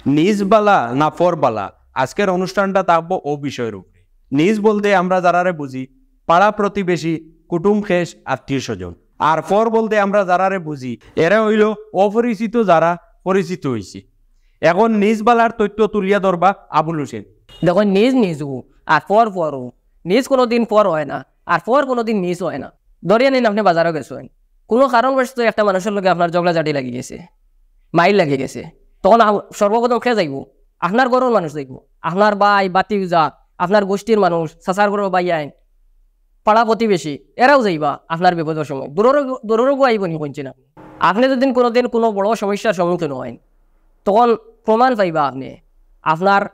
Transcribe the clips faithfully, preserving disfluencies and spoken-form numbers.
নিজ বালা না পর বালা, আজকের অনুষ্ঠানটা থাকবো ও বিষয়ের উপরে। নিজ বলতে আমরা যারারে বুঝি, পাড়া প্রতিবেশী, কুটুম খেশ, আত্মীয় স্বজন। আর পর বলতে আমরা যারারে বুঝি, এরা হইল অপরিচিত যারা পরিচিত হইছে। এখন নিজ বালার তথ্য তুলিয়া ধরবা আবুল হোসেন। দেখো, নিজ নিজও, আর পর পরও। নিজ কোনোদিন পর হয় না, আর পর কোনোদিন নিজ হয় না। ধরিয়া নিন, আপনি বাজারও গেছেন, কোনো কারণবশত একটা মানুষের লগে আপনার ঝগড়াঝাটি লাগি গেছে, মাইর লাগি গেছে, তখন আহ- সর্বপ্রথম কে যাইব? আপনার ঘরের মানুষ যাইব, আপনার ভাই, ভাতিজা, আপনার গোষ্ঠীর মানুষ, চাচার ঘরের ভাই আইন, পাড়া প্রতিবেশী, এরাও যাইবা আপনার বিপদের সময়। দূরের দূরেরও আইব নি কইছি না। আপনি যদি কোনোদিন কোনো বড় সমস্যার সম্মুখীন হয়, তখন প্রমাণ পাইবা আপনি, আপনার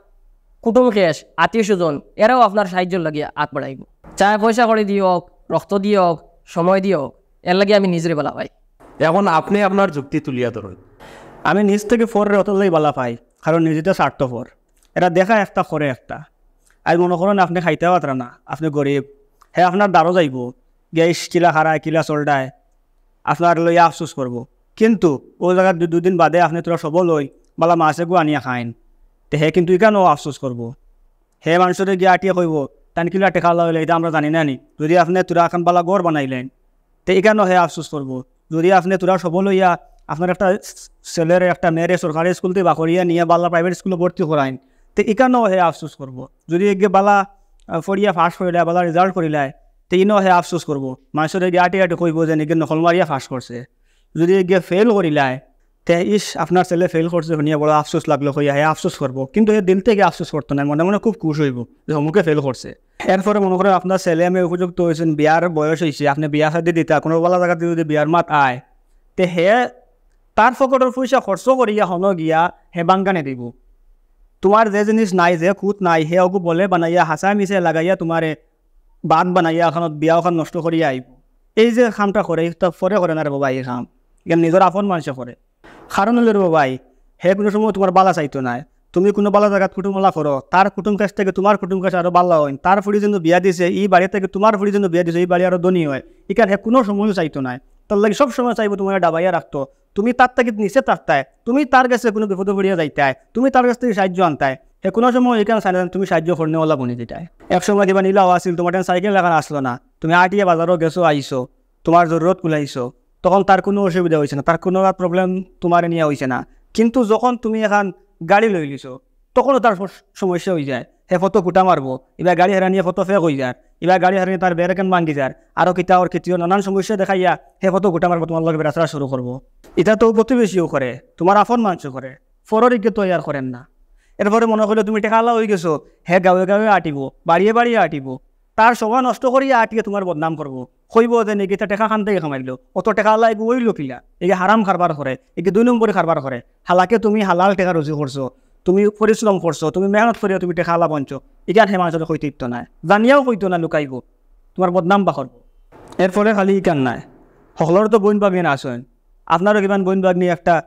কুটুম খেশ, আত্মীয় স্বজন, এরাও আপনার সাহায্যর লাগি হাত বাড়াইব। চায় পয়সা কড়ি দিয়ক, রক্ত দিয়ক, সময় দিয়ক, এর লাগি আমি নিজরে বালা পাই। এখন আপনি আপনার যুক্তি তুলিয়া ধরুন। আমি নিজ থেকে পররে অতলাই বালা পাই, কারণ নিজে তো স্বার্থপর। এরা দেখা একটা করে একটা। আজ মনে করেন আপনি খাইতে পারতেন না, আপনি গরিব, হে আপনার দ্বারও যাইব, গিয়া ইস কিলা খারায়, কিলা চলটায়, আপনার লইয়া আফসোস করব। কিন্তু ও জায়গার দু- দুদিন বাদে আপনি তোরা সবল হই, বালা মাছ এগু আনিয়া খাইন, তে হে কিন্তু ইখানও আফসোস করব। হে মানুষরে গিয়া আটিয়া কইব, তান কিলা টেকা আলা হইলে এটা আমরা জানি না নি। যদি আপনি তোরা এখন বালা ঘর বানাইলেন, তে ইখানও হে আফসোস করব। যদি আপনি তোরা সবল হইয়া আপনার একটা ছেলের একটা মেয়েরে সরকারি স্কুল থেকে বাকরিয়া নিয়ে বালা প্রাইভেট স্কুলে ভর্তি করাইন, তে ইখানও হে আফসোস করব। যদি এগে বালা আহ, পড়িয়া পাস করিলায়, বালা রেজাল্ট করিলায়, তে ইনও হে আফসোস করব। মানুষরে গিয়া আটি আটি কইব যে নিকে নকল মারিয়া পাস করছে। যদি এগে ফেল করিলায়, তে ইস আপনার ছেলে ফেল করছে শুনিয়া বড় আফসোস লাগলো কইয়া হে আফসোস করব। কিন্তু হে দিল থেকে আফসোস করতো না, মনে মনে খুব খুশ হইব যে অমুকে ফেল করছে। এরপরে মনে করেন আপনার ছেলে মেয়ে উপযুক্ত হয়েছেন, বিয়ার বয়স হয়েছে, আপনি বিয়া শাদি দিতা, কোনো বালা জায়গাতে যদি বিয়ার মাত আয়, তে হে তার পকেটর পয়সা খরচ করিয়া হনো গিয়া হে বাঙ্গানে দিব। তোমার যে জিনিস নাই, যে খুঁত নাই, হে ওগু বলে বানাইয়া হাসায় মিশে লাগাইয়া তোমারে বাদ বানাইয়া ওখান বিয়া ওখান নষ্ট করিয়া আইব। এই যে কামটা করে, এটা পরে করে না রে বাবা, এই কাম এখানে নিজের আপন মানুষে করে। কারণ হইলে রে বাবা, হে কোনো সময় তোমার বালা চাইতো নাই। তুমি কোনো বালা জায়গাত কুটুমলা করো, তার কুটুম কাছ থেকে তোমার কুটুম কাছ আরো বালা হইন, তার ফুড়ি জন্য বিয়া দিছে, এই বাড়ি থেকে তোমার ফুড়ি জন্য বিয়া দিছে, এই বাড়ি আরো ধনী হয়। এখানে হে কোনো সময়ও চাইতো নাই, তার লাগি সব সময় চাইবো তোমার ডাবাইয়া রাখতো। তুমি তার থেকে নিচে থাকতায়, তুমি তার কাছে কোনো বিপদে পড়িয়া যাইতায়, তুমি তার কাছ থেকে সাহায্য আনতায়। হে কোনো সময় এখানে চায় না তুমি সাহায্য করনেওয়ালা বনি দিতায়। এক সময় দিবা নিলাও আসিল, তোমার সাইকেল এখন আসলো না, তুমি আটিয়া বাজারও গেছো আইছো, তোমার জরুরত কুলাইছো, তখন তার কোনো অসুবিধা হয়েছে না, তার কোনো প্রবলেম তোমার নিয়ে হয়েছে না। কিন্তু যখন তুমি এখন গাড়ি লই লিছো, তখনও তার সম- সমস্যা হয়ে যায়। হে ফটো কুটা মারবো, এবার গাড়ি হেরা নিয়ে ফটো ফেক হয়ে যার, এবার গাড়ি হেরা নিয়ে তার বেরেকেন ভাঙ্গি যার, আরো কিতা ওর কিতিও নানান সমস্যা দেখাইয়া হে ফটো কুটা মারবো, তোমার লগে বেড়াচড়া শুরু করবো। এটা তো প্রতিবেশীও করে, তোমার আপন মানুষও করে, ফরর ইগে তো আর করেন না। এরপরে মনে করলে তুমি টেকালা হয়ে গেছো, হে গাঁয়ে গাঁয়ে আটিব, বাড়িয়ে বাড়িয়ে আটিব, তার সময় নষ্ট করিয়া আটিয়ে তোমার বদনাম করবো, কইব যে নিকিতা টেকা খান থেকে খামাইলো, অত টেকা আলা এগু ওই লোকিলা, এগে হারাম কারবার করে, এগে দুই নম্বরে কারবার করে। হালাকে তুমি হালাল টেকা রুজি করছো, তুমি পরিশ্রম করছো, তুমি মেহনত করিয়া তুমি টেকা আলা বনছো, ইগান হে মানুষরে কইতে ইতো নাই, জানিয়াও কইতো না, লুকাইব, তোমার বদনাম বা করবো। এর ফলে খালি ইকান নাই, হকলর তো বইন বাগিন আছেন, আপনারও কিমান বইন বাগনি একটা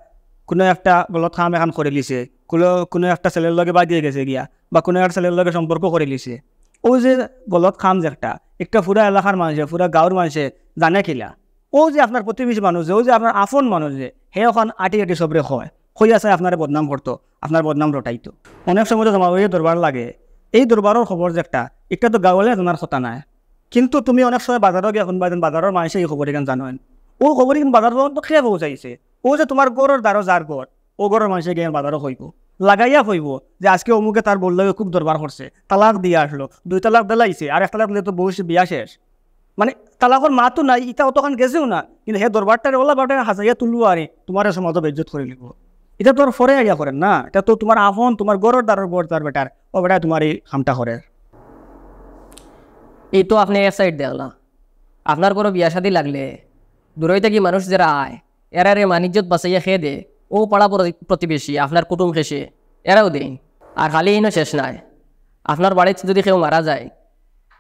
কোনো একটা গলত কাম এখান করে লিছে, কোনো কোনো একটা ছেলের লগে বাগিয়ে গেছে গিয়া, বা কোনো একটা ছেলের লগে সম্পর্ক করে লিছে। ও যে গলত কাম যে একটা, একটা পুরা এলাকার মানুষে, পুরা গাঁওর মানুষে জানে কিলা। ও যে আপনার প্রতিবেশী মানুষ যে, ও যে আপনার আপন মানুষ যে, হে ওখান আটি আটি সবরে হয়, কইয়া চায় আপনারে বদনাম করতো, আপনার বদনাম রটাইতো। অনেক সময় তো জমা হয়ে দরবার লাগে, এই দরবারর খবর যে একটা, একটা তো গাঁওয়ালে জানার কথা নাই। কিন্তু তুমি অনেক সময় বাজারও গিয়া শুনবা যেন বাজারর মানুষে এই খবর এখান জানেন। ও খবর এখান বাজার পর্যন্ত কে পৌঁছাইছে? ও যে তোমার ঘরর দ্বারো যার ঘর, ও ঘরর মানুষে গিয়া বাজারও কইব, লাগাইয়া কইব যে আজকে অমুকে তার বললে খুব দরবার করছে, তালাক দিয়া আসলো, দুই তালাক দিলাইছে, আর এক তালাক দিলে তো বউ বিয়া শেষ। মানে তালাকর মা তো নাই, ইটা অতখান গেছেও না, কিন্তু হে দরবারটারে ওলা বাটে হাজাইয়া তুলবো আরে তোমার সমাজও বেইজ্জত করে নিব। এটা তোর ফরে আইয়া করেন না, এটা তো তোমার আপন, তোমার ঘরর দ্বারর ঘর তার বেটার, ও বেটায় তোমার এই কামটা করে। এই তো আপনি এক সাইড দেখলা, আপনার কোনো বিয়া শাদি লাগলে দূরই থাকি মানুষ যারা আয়, এরারে মানিজ্জত বাঁচাইয়া খেয়ে দে, ও পাড়া প্রতি- প্রতিবেশী, আপনার কুটুম খেশে, এরাও দেইন। আর খালি ইনো শেষ নাই, আপনার বাড়িত যদি কেউ মারা যায়,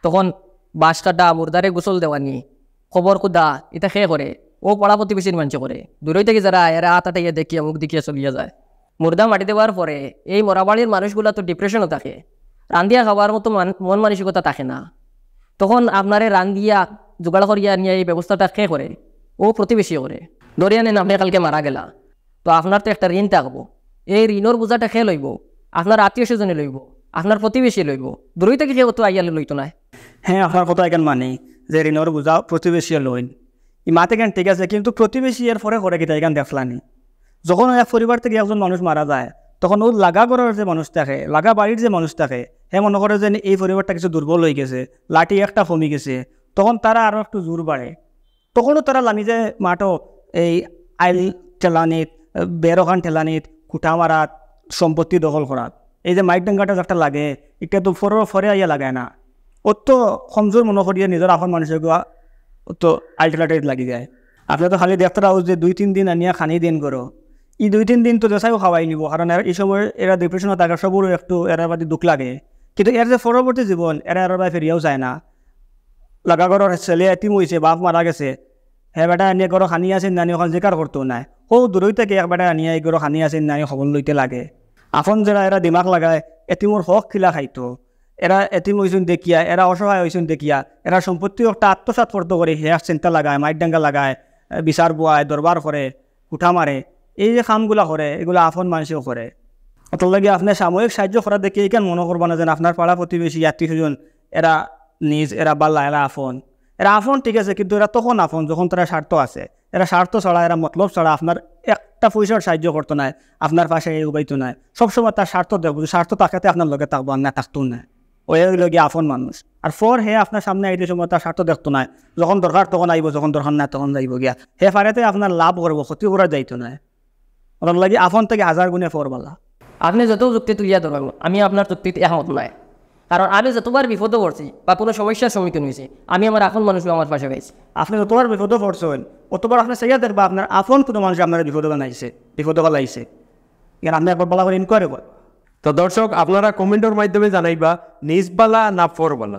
তখন বাঁশ কাটা, মুর্দারে গোসল দেওয়ানি, খবর কুদা, ইতা খে করে, ও পাড়া প্রতিবেশীর মানষে করে। দূরই থাকি যারা আয়, এরা আত আটাইয়া দেখিয়া, মুখ দেখিয়া চলিয়া যায়। মুর্দা মাটি দেওয়ার পরে এই মরাবাড়ির মানুষগুলা তো ডিপ্রেশনও থাকে, রান্দিয়া খাওয়ার মতো মান- মন মানসিকতা থাকে না। তখন আপনারে রান্দিয়া জোগাড় করিয়া নিয়ে এই ব্যবস্থাটা খে করে, ও প্রতিবেশী করে। ধরিয়া নেন আপনি কালকে মারা গেলা, তো আপনার তো একটা ঋণ থাকবো। এই ঋণর বোঝাটা কে লইব? আপনার আত্মীয় স্বজনে লইব, আপনার প্রতিবেশী লইব, দূরই থাকি কেউ তো আইয়া লইতো নায়। হ্যাঁ, আপনার কথা এখান মানি যে ঋণর বোঝা প্রতিবেশীয়ে লইন। ই মাত এখান ঠিক আছে, কিন্তু প্রতিবেশী এর পরে করে কিতা এখান দেখলানি? যখন এক পরিবার থাকি একজন মানুষ মারা যায়, তখন অউ লাগা ঘরর যে মানুষ থাকে, লাগা বাড়ির যে মানুষ থাকে, হে মনো করে যে এই পরিবারটা কিছু দুর্বল অইগেছে, লাঠি একটা কমি গেছে, তখন তারা আরো একটু জোর বাড়ে। তখনও তারা লামি যায় মাঠো, এই আইল ঠেলানিত, বেরখান ঠেলানিত, খুঁটা মারাত, সম্পত্তি দখল করাত। এই যে মাইক ডাঙ্গাটা একটা লাগে, ইটা তো পরর পরে আইয়া লাগায় না, অত কমজোর মনো করিয়া নিজর আপন মানুষগুয়া অত আইল ঠেলাঠেলিত লাগি যায়। আপনে তো খালি দেখতারা যে দুই তিন দিন আনিয়া খানি দেইন করো, ই দুই তিন দিন তো যেছাইও খাওয়াই নিব, কারণ এরা ই সময় এরা ডিপ্রেশনো থাকে, সবরও একটু এরার বাদে দুখ লাগে। কিন্তু এর যে পরবর্তী জীবন, এরা এরার বায় ফিরিয়াও চায় না। লাগা ঘরর ছেলে এতিম অইছে, বাপ মারা গেছে, হে বেটা আনিয়া ঘরো খানি আছে নানি অখন জিকার করতো নায়। হউ দূরই থাকি এক বেটা আনিয়া ই ঘরো খানি আছে নানি খবর লইতে লাগে। আপন যেরা এরা দিমাগ লাগায়, এতিমর হক কিলা খাইতো, এরা এতিম অইছইন দেখিয়া, এরা অসহায় অইছইন দেখিয়া, এরা সম্পত্তি একটা আত্মসাৎ করতো করি হে এক চিন্তা লাগায়, মাইক ডাঙ্গা লাগায়, বিচার বওয়ায়, দরবার করে, খুঁটা মারে। এই যে কামগুলা করে, এগুলা আপন মানষেও করে। অতার লাগি আপনে সাময়িক সাহায্য করা দেখি এখান মনো করবা না যেন আপনার পাড়া প্রতিবেশী, আত্মীয় স্বজন, এরা নিজ, এরা বালা, এরা আপন। এরা আপন ঠিক আছে, কিন্তু এরা তখন আপন যখন তারার স্বার্থ আছে। এরা স্বার্থ ছাড়া, এরা মতলব ছাড়া আপনার একটা পয়সার সাহায্য করতো নায়, আপনার পাশে আইয়া উবাইতো নায়। সবসময় তার স্বার্থ দেখবো, স্বার্থ থাকতে আপনার লগে থাকবো, আর না থাকতো নায়। অউ অইলো গিয়া আপন মানুষ। আর পর হে আপনার সামনে আইলে সময় তার স্বার্থ দেখতো নায়, যখন দরকার তখন আইব, যখন দরকার না তখন যাইব গিয়া। হে পারেতে আপনার লাভ করবো, ক্ষতি করা যাইতো নায়। অতার লাগি আপন থাকি হাজার গুণে পর বালা। আপনে যত যুক্তি তুলিয়া ধরইন, আমি আপনার যুক্তিত একমত নায়। কারণ আমি যতবার বিপদো পড়ছি বা কুনু সমস্যার সম্মুখীন অইছি, আমি আমার আপন মানুষরে আমার পাশে পাইছি। আপনে যতবার বিপদো পড়ছইন, অতবার আপনে চাইয়া দেখবা আপনার আপন কুনু মানুষ আপনারে বিপদো বানাইছে, বিপদো ফালাইছে। এখান আপনে একবার বালা করি ইনকোয়ারি করবা। তো দর্শক, আপনারা কমেন্টর মাধ্যমে জানাইবা নিজ বালা না পর বালা।